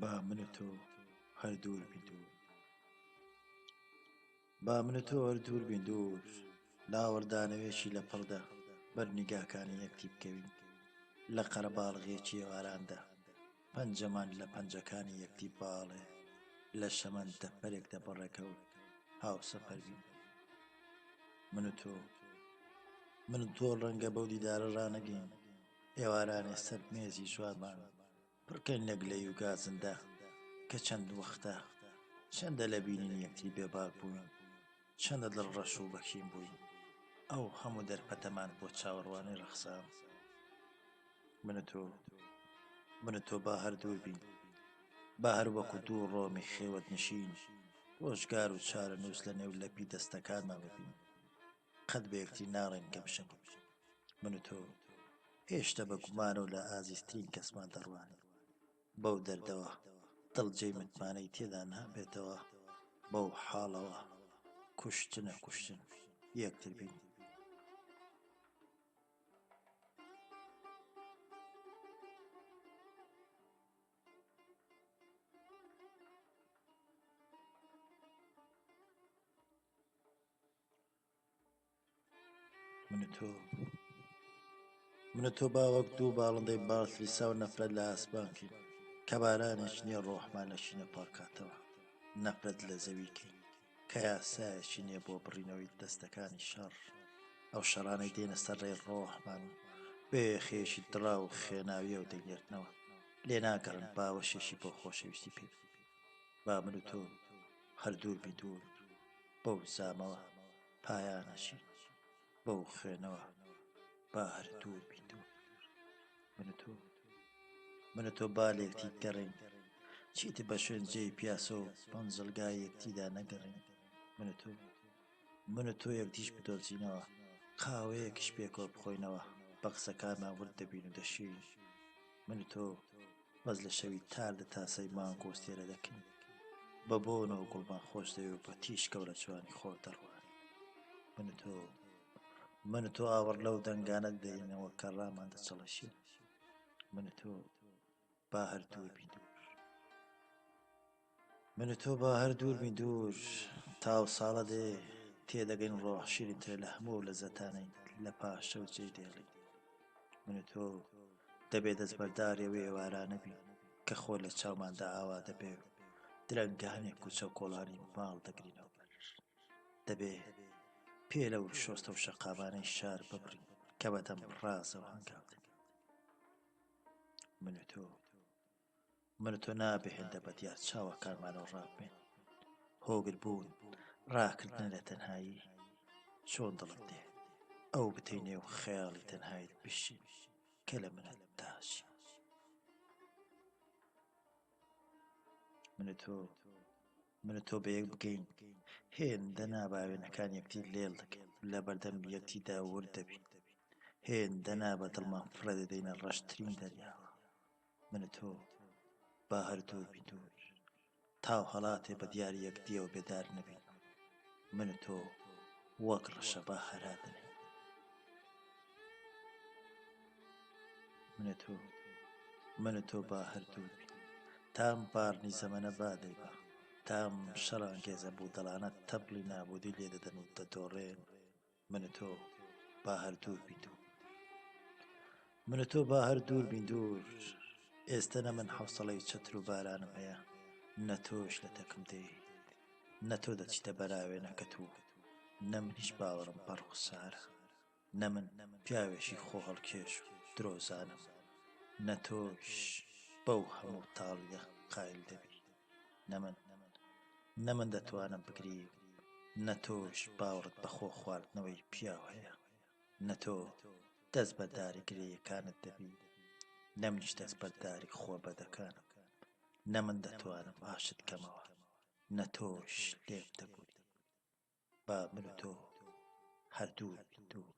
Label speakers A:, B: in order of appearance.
A: با من و تۆ هەر دوور بین دوور با من و تۆ هەر دوور بین دوور لاوەڕدانەوێکی لە پڕدا بەر نیگاکانی یەکتی بکەوین لە قەرەباڵغیەکی ئێواراندا پەنجەمان لە پەنجەکانی یەکتی باڵێ لە شەمەن دەفەرێکدا بەڕێکەوت هاوسەفەر بین من و تۆ من و تۆ ڕەنگە بەو دیدارە ڕانەگەین ئێوارانێ سەر مێزی جوانمان پڕکەین لە گلەیی و گازندە کە چەند وەختە، چەندە لە بینینی یەکتری بێباک بووین، چەندە دڵڕەش و بەکین بووین، ئەو هەموو دەرفەتەمان بۆ چاوەڕوانی ڕەخساند. من و تۆ، من و تۆ با هەر دوور بین، با هەر وەکوو دوو ڕۆمی خێوەتنشین، ڕۆژگار و چارەنووس لە نێو لەپی دەستەکانمان ببین. قەت بە یەکتری ناڵێین گەمژەن. من و تۆ هێشتا بە گومانەوە لە ئازیزترین کەسمان دەڕوانین. بەو دەردەوە دڵ جێی متمانەی تێدا نابێتەوە، بەو حاڵەوە کوشتنە کوشتن یەکتر بین. من و تۆ من و تۆ با وەک دوو باڵندەی باڵتلیسا و نەفرەت لە ئاسمان کەین کە بارانێک نییە ڕۆحمان لە شینە پاکاتەوە نەفرەت لە زەوی کەین کە یاسایەکی نییە بۆ بڕینەوەی دەستەکانی شەڕ ئەو شەڕانەی دێنە سەر ڕێی ڕۆحمان و بێخێکی دڕا و خوێناویەوە دەینێرنەوە لێ ناگەڕن باوەشێکی بۆ خۆشەویستی پێ با من و تۆ هەر دوور بین دوور بەو زامەوە پایانەچین بەو خوێنەوە با هەر دوور بین دوور من و تۆ من و تۆ با لێکتی گەڕین چیتر بە شوێن جێی پیاسە و مەنزڵگای یەکتیدا نەگەڕین من و تۆ من و تۆ یەکدیش بدۆزینەوە قاوەیەکیش پێکەوە بخۆینەوە بە قسەکانمان ورد دەبین و دەشین من و تۆ بەس لە شەوی تاردا تاسەی مانگ و ئەستێرە دەکەین. بە بۆنەوە گوڵمان خۆش دەوێ و بە تیشکەوە لە جوانی خۆر دەڕوانین. من و تۆ، من و تۆ ئاوڕ لەو دەنگانە دەدەینەوە کە ڕامان دەچەڵەشین. من و تۆ با هەر دوور بین دوور. من و تۆ با هەر دوور بین دوور. تا ئەو ساڵە دێ تێدەگەین ڕۆح شیرینترە لە هەموو ئەو لەزەتانەی لە پاشەو جێی دێڵین. من و تۆ دەبێ دەستبەرداری ئەو ئێوارانە بین کە خۆر لە چاوماندا ئاوا دەبێ و درەنگانێک کوچە و کۆڵانی ماڵ دەگرینەوە بەر. دەبێ پێ لەو شۆستە و شەقامانەی شار ببڕین کە بەدەم ڕازەوە هەنگاو دەنێین. من و تۆ من و تۆ نابێ هێندە بە دیار چاوەکانمانەوە ڕابمێن. هۆگر بوون ڕاکردنە لە تەنهایی. چۆن دڵت دێ ئەو بتەی نێو خەیاڵی تەنهایت بشین کە لە منت داچی. من و تۆ من و تۆ بە یەک بگەین هێندە نا بە ئاوێنەکان یەکتری لێڵ دەکەین لە بەردەم یەکتیدا ورد دەبین هێندە نا بە دڵمان فڕێ دەدەینە ڕەشترین دەریاوە من و تۆ با هەر دوور بین دوور تاو هەڵاتێ بە دیار یەکدیەوە بێدار نەبین من و تۆ وەک ڕەشەبا هەرا دەنێین من و تۆ من و تۆ با هەر دوور بین تام پارنی زەمەنە با دەیبا تام شەڕانگێزە بوودەڵانە تەپڵی نابوودی لێ دەدەن و دەدۆڕێن من و تۆ با هەر دوور بین دوور من و تۆ با هەر دوور بین دوور ئێستە نە من حەوسەڵەی چەتر و بارانم هەیە نە تۆش لە تەکم دێیت نە تۆ دەچیتە بەراوێنەکەت و نە منیش باوەڕم بە ڕوخسارە نە من پیاوێکی خۆهەڵکێش و درۆزانم نە تۆش بەو هەموو تاڵییە قایل دەبی نە من نە من دەتوانم بگریم نە تۆش باوەڕت بە خۆ خواردنەوەی پیاو هەیە نە تۆ دەست بەرداری گرێیەکانت دەبی نە منیش دەست بەرداری خۆ بەدەکانم نە من دەتوانم ئاشت کەمەوە نە تۆش لێم دەبوری با من و تۆ هەر دوور بین دوور.